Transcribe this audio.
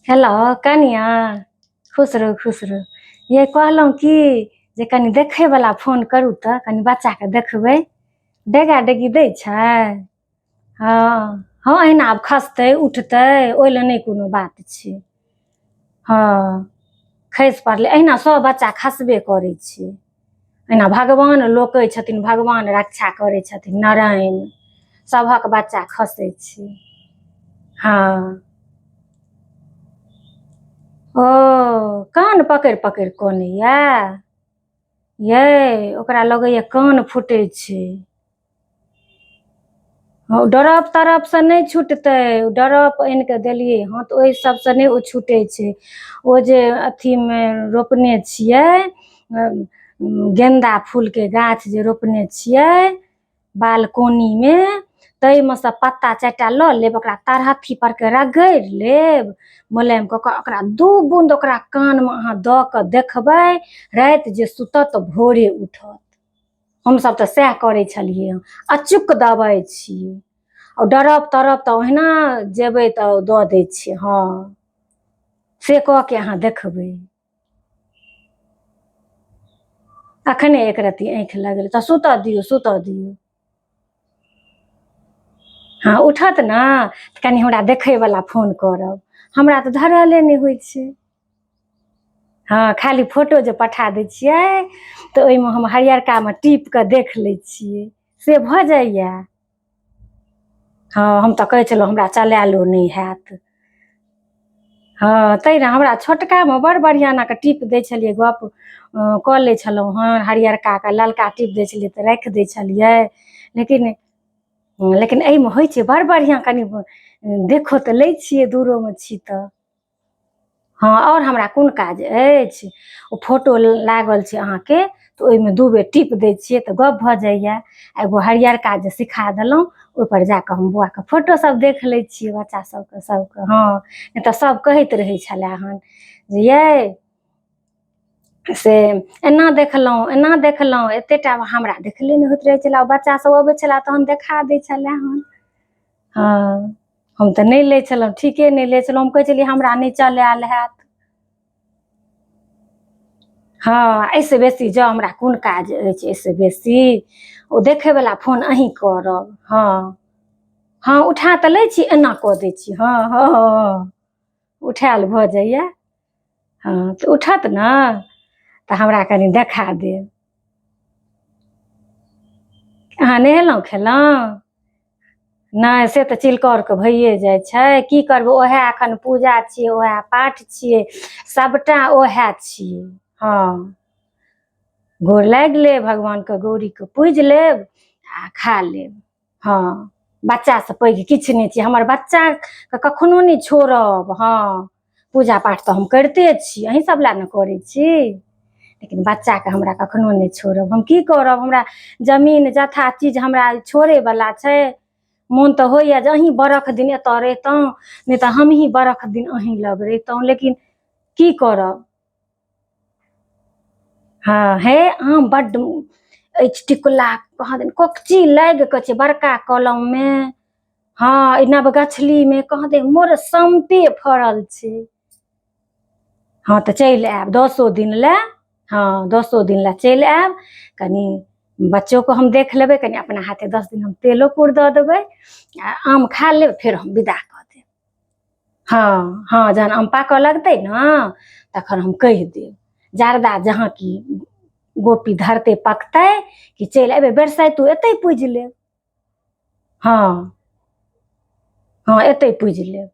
Hello कनिआ, खुश रहू खुश रहू। ये कहलहुँ की जे कनि देखैवला फोन करू तऽ कनि बच्चाके देखबै। डेगा डेगी दै छै? हँ हँ, अहिना आब खसतै उठतै, ओहि लए नहि कोनो बात छै। हँ, खसि पड़लै, अहिना सभ बच्चा खसबे करै छै। एना भगवान लोकै छथिन, भगवान रक्षा करै छथिन, नारायण। सभक बच्चा खसै छै। हँ, ओ कान पकड़ि पकड़ि कनैया यै? ओकरा लगैया कान फूटै छै। हँ, डरप तरपसँ नहि छुटतै। डरप आनि कऽ देलियै हँ तऽ ओहि सभसँ नहि ओ छुटै छै। ओ जे अथीमे रोपने छियै, गेन्दा फूलके गाछ जे रोपने छियै बालकोनीमे, ताहिमे सँ पत्ता 4 टा लऽ लेब, ओकरा तरहत्थी परके रगड़ि लेब मुलायम कऽ कऽ, ओकरा 2 बून्द ओकरा कानमे अहाँ दऽ कऽ देखबै, राति जे सुतत तऽ भोरे उठत। हमसभ तऽ सएह करै छलियै हँ। अचूक दबाइ छियै। आ डरप तरप तऽ ओहिना जेबै तऽ दऽ दै छियै। हँ, से कऽ के अहाँ देखबै। अखने एक रत्ती आँखि लगलै तऽ सुतऽ दियौ, सुतऽ दियौ। हँ, उठत ने तऽ कनि हमरा देखयवला फोन करब। हमरा तऽ धरले नहि होइ छै। हँ, खाली फोटो जे पठा दै छियै तऽ ओहिमे हम हरियरकामे टीप कऽ देख लै छियै, से भऽ जाइए। हँ, हम तऽ कहै छलहुँ हमरा चलायलो नहि हैत। हँ, तैँ ने हमरा छोटकामे बड़ बढ़िआँ एनाके टीप दै छलियै, गप कऽ लै छलहुँ हँ। हरियरकाके ललका टीप दै छलियै तऽ राखि दै छलियै। लेकिन लेकिन एहिमे होइ छै बड़ बढ़िआँ, कनि देखो तऽ लै छियै दूरोमे छी तऽ। हँ, आओर हमरा कोन काज अछि? ओ फोटो लागल छै अहाँके तऽ ओहिमे 2 बेर टीप दै छियै तऽ गप भऽ जाइए। आ एगो हरियरका जे सिखा देलहुँ, ओहिपर जा कऽ हम बौआके फोटोसभ देख लै छियै, बच्चा सभके सभके। हँ, नहि तऽ सभ कहैत रहै छलए हन जे यै से एना देखलहुँ, एना देखलहुँ। एतेक टा हमरा देखले नहि होइत रहै छलए। बच्चासभ अबै छलए तहन देखा दै छलए हन। हँ, हम तऽ नहि लै छलहुँ, ठीके नहि लै छलहुँ। हम कहै छलियै हमरा नहि चलायल हैत। हँ, एहिसँ बेसी जँ हमरा कोन काज अछि एहिसँ बेसी? ओ देखयवला फोन अहीँ करब। हँ हँ, उठा तऽ लै छी, एना कऽ दै छी। हँ हँ हँ, उठायल भऽ जाइए। हँ, तऽ उठत ने तऽ हमरा कनि देखा देब। अहाँ नहेलहुँ खेलहुँ नहि? से तऽ चिलकौरके भइए जाइ छै, की करबै? उएह एखन पूजा छियै, उएह पाठ छियै, सभटा उएह छियै। हँ, गोर लागि लेब भगवानके, गौरीके पूजि लेब आ खा लेब। हँ, बच्चासँ पैघ किछु नहि छै। हमर बच्चाके कखनो नहि छोड़ब। हँ, पूजा पाठ तऽ हम करिते छी, अहीं सब लए ने करै छी, लेकिन बच्चाके हमरा कखनो नहि छोड़ब। हम की करब? हमरा जमीन जथा चीज हमरा छोड़ैवला छै? मोन तऽ होइए जे अहीं बरख दिन एतऽ रहितहुँ, नहि तऽ हमही बरख दिन अहीं लग रहितहुँ, लेकिन की करब? हँ हे, आम बड्ड अछि टिकुला, कहाँ दन कोकची लागि कऽ छै बड़का कलममे। हँ, एहि नवगछलीमे कहाँ दन मोर सम्पे फड़ल छै। हँ, तऽ चलि आयब 10 दिन लए। हँ, 10 दिन लए चलि आयब। कनि बच्चोके हम देख लेबै, कनि अपना हाथे 10 दिन हम तेलो कुर दऽ देबै आ आम खा लेब, फेर हम विदा कऽ देब। हँ हँ, जहन आम पाकऽ लगतै ने तखन हम कहि देब। जारदा जहाँ की गोपी धरतै पकतै कि चलि अयबै, बरसाइतो एतै पूजि लेब। हँ हँ, एतै पूजि लेब।